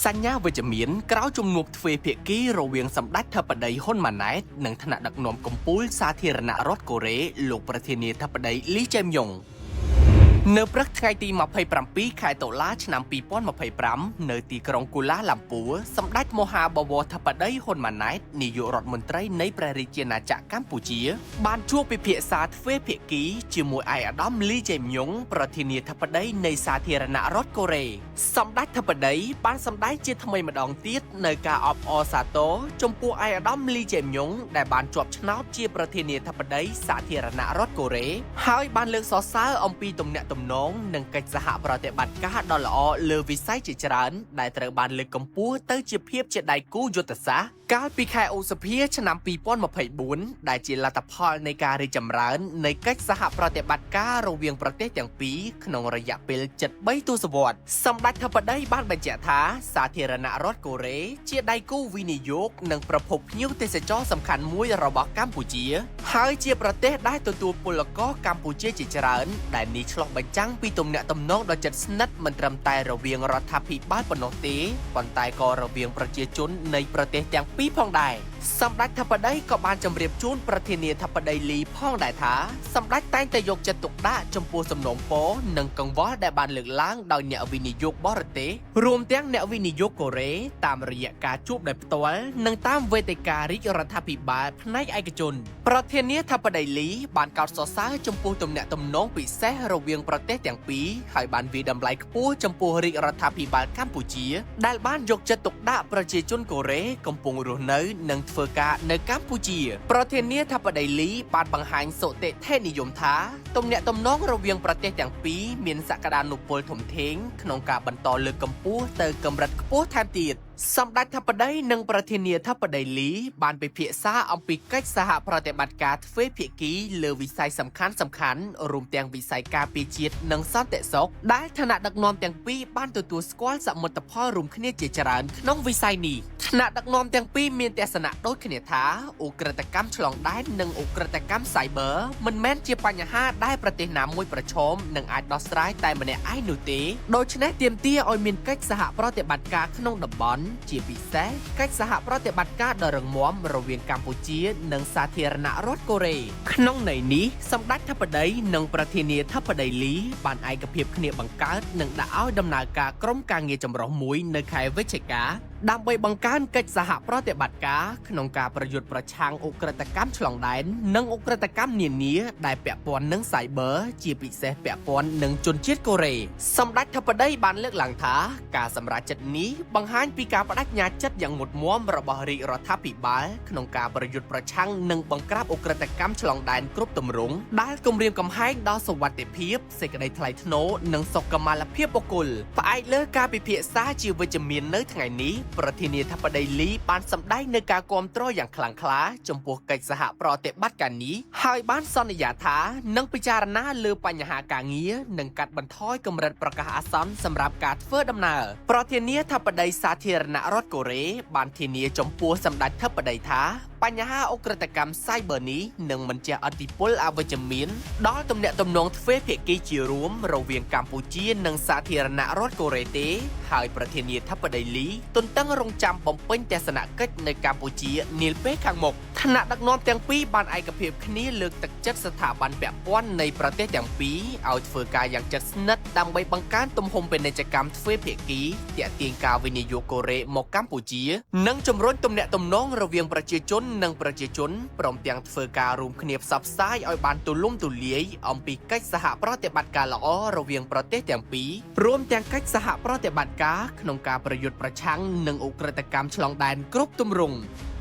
សញ្ញាវិជ្ជមានក្រោយជំនួបទ្វេភាគីរវាងសម្ដេចធិបតីហ៊ុនម៉ាណែតនិងថ្នាក់ដឹកនាំកម្ពុជាសាធារណរដ្ឋកូរ៉េលោកប្រធានាធិបតីលីជេមយ៉ុងនៅព្រឹកថ្ងៃទី27ខែតុលាឆ្នាំ2025នៅទីក្រុងគូឡាឡាំពួរសម្ដេចមហាបវរធិបតីហ៊ុនម៉ាណែតនាយករដ្ឋមន្ត្រីនៃព្រះរាជាណាចក្រកម្ពុជា បានជួបពិភាក្សាទ្វេភាគីជាមួយឯកឧត្តមលីជេមយ៉ុងប្រធានាធិបតីនៃសាធារណរដ្ឋកូរ៉េសម្ដេចធិបតីបានសម្ដែងជាថ្មីម្ដងទៀតនៅការអបអរសាទរចំពោះឯកឧត្តមលីជេមយ៉ុងដែលបានជាប់ឆ្នោតជាប្រធានាធិបតីសាធារណរដ្ឋកូរ៉េហើយបានលើកសរសើរអំពីទំនាក់ទំនងនិងកិច្ចសហប្រតិបត្តិការដ៏ល្អលើវិស័យជាច្រើនដែលត្រូវបានលើកកម្ពស់ទៅជាភាពជាដៃគូយុទ្ធសាស្ត្រកាលពីខែឧសភាឆ្នាំ2024ដែលជាលទ្ធផលនៃការរីកចម្រើននៃកិច្ចសហប្រតិបត្តិការរវាងប្រទេសទាំងពីរក្នុងរយៈពេល73ទសវត្សរ៍សម្ដេចធិបតីបានបញ្ជាក់ថាសាធារណរដ្ឋកូរ៉េជាដៃគូវិនិយោគនិងប្រភពភ្ញៀវទេសចរសំខាន់មួយរបស់កម្ពុជា ហើយជាប្រទេសដែលទទួលពលករកម្ពុជាជាច្រើនដែលនេះឆ្លុះបញ្ចាំងពីទំនាក់ទំនងដ៏ជិតស្និទ្ធមិនត្រឹមតែរវាងរដ្ឋាភិបាលប៉ុណ្ណោះទេប៉ុន្តែក៏រវាងប្រជាជននៃប្រទេសទាំងពីរផងដែរសម្ដេចធិបតីក៏បានជម្រាបជូនប្រធានាធិបតីលីផងដែរថាសម្ដេចតែងតែយកចិត្តទុកដាក់ចំពោះសំណូមពរនិងកង្វល់ដែលបានលើកឡើងដោយអ្នកវិនិយោគបរទេសរួមទាំងអ្នកវិនិយោគកូរ៉េតាមរយៈការជួបដោយផ្ទាល់និងតាមវេទិការាជរដ្ឋាភិបាលផ្នែកឯកជនប្រធានាធិបតីលីបានកោតសរសើរចំពោះទំនាក់ទំនងពិសេសរវាងប្រទេសទាំងពីរហើយបានវាយតម្លៃខ្ពស់ចំពោះរាជរដ្ឋាភិបាលកម្ពុជាដែលបានយកចិត្តទុកដាក់ប្រជាជនកូរ៉េកំពុងរស់នៅនិងធ្វើការនៅកម្ពុជាប្រធានាធិបតីលីបានបង្ហាញសុទិដ្ឋិនិយមថាទំនាក់ទំនងរវាងប្រទេសទាំងពីរមានសក្តានុពលធំធេងក្នុងការបន្តលើកកម្ពស់ទៅកម្រិតខ្ពស់ថែមទៀតសម្ដេចធិបតីនិងប្រធានាធិបតីលីបានពិភាក្សាអំពីកិច្ចសហប្រតិបត្តិការទ្វេភាគីលើវិស័យសំខាន់ៗរួមទាំងវិស័យការពារជាតិនិងសន្តិសុខដែលឋានៈដឹកនាំទាំងពីរបានទទួលស្គាល់សមិទ្ធផលរួមគ្នាជាច្រើនក្នុងវិស័យនេះថ្នាក់ដឹកនាំទាំងពីរមានទស្សនៈដូចគ្នាថាឧក្រិដ្ឋកម្មឆ្លងដែននិងឧក្រិដ្ឋកម្ម Cyber មិនមែនជាបញ្ហាដែលប្រទេសណាមួយប្រឈមនិងអាចដោះស្រាយតែម្នាក់ឯងនោះទេដូច្នេះទាមទារឲ្យមានកិច្ចសហប្រតិបត្តិការក្នុងតំបន់ជាពិសេសកិច្ចសហប្រតិបត្តិការដ៏រឹងមាំរវាងកម្ពុជានិងសាធារណរដ្ឋកូរ៉េក្នុងន័យនេះសម្ដេចធិបតីនិងប្រធានាធិបតីលីបានឯកភាពគ្នាបង្កើតនិងដាក់ឲ្យដំណើរការក្រុមការងារចម្រុះមួយនៅខែវិច្ឆិកាដើម្បីបង្កើនកិច្ចសហប្រតិបត្តិការក្នុងការប្រយុទ្ធប្រឆាំងឧក្រិដ្ឋកម្មឆ្លងដែននិងឧក្រិដ្ឋកម្មនានាដែលពាក់ព័ន្ធនឹង Cyber ជាពិសេសពាក់ព័ន្ធនឹងជនជាតិកូរ៉េសម្ដេចធិបតីបានលើកឡើងថាការសម្រេចចិត្តនេះបង្ហាញពីការបដិញ្ញាចិត្តយ៉ាងមុតមាំរបស់រាជរដ្ឋាភិបាលក្នុងការប្រយុទ្ធប្រឆាំងនិងបង្ក្រាបឧក្រិដ្ឋកម្មឆ្លងដែនគ្រប់ទម្រង់ដែលគំរាមកំហែងដល់សុវត្ថិភាពសេចក្តីថ្លៃថ្នូរនិងសុខុមាលភាពបុគ្គលផ្អែកលើការពិភាក្សាជាវិជ្ជមាននៅថ្ងៃនេះប្រធានាធិបតីលីបានសម្ដែងនូវការគាំទ្រយ៉ាងខ្លាំងក្លាចំពោះកិច្ចសហប្រតិបត្តិការនេះហើយបានសន្យាថានឹងពិចារណាលើបញ្ហាការងារនិងកាត់បន្ថយកម្រិតប្រកាសអាសន្នសម្រាប់ការធ្វើដំណើរប្រធានាធិបតីសាធារណរដ្ឋកូរ៉េបានធានាចំពោះសម្ដេចធិបតីថាបញ្ហាឧក្រិដ្ឋកម្ម Cyber នេះនឹងមិនជះឥទ្ធិពលអវិជ្ជមានដល់ទំនាក់ទំនងទ្វេភាគីជារួមរវាងកម្ពុជានិងសាធារណរដ្ឋកូរ៉េទេហើយប្រធានាធិបតីលីទន្ទឹងរង់ចាំបំពេញទស្សនកិច្ចនៅកម្ពុជានាពេលខាងមុខថ្នាក់ដឹកនាំទាំងពីរបានឯកភាពគ្នាលើកទឹកចិត្តស្ថាប័នពាក់ព័ន្ធនៃប្រទេសទាំងពីរឲ្យធ្វើការយ៉ាងជិតស្និទ្ធដើម្បីបង្កើនទំហំពាណិជ្ជកម្មទ្វេភាគីទាក់ទាញការវិនិយោគកូរ៉េមកកម្ពុជានិងជំរុញទំនាក់ទំនងរវាងប្រជាជននិងប្រជាជនព្រមទាំងធ្វើការរួមគ្នាផ្សព្វផ្សាយឲ្យបានទូលំទូលាយអំពីកិច្ចសហប្រតិបត្តិការល្អរវាងប្រទេសទាំងពីររួមទាំងកិច្ចសហប្រតិបត្តិការក្នុងការប្រយុទ្ធប្រឆាំងនឹងឧក្រិដ្ឋកម្មឆ្លងដែនគ្រប់ទម្រង់។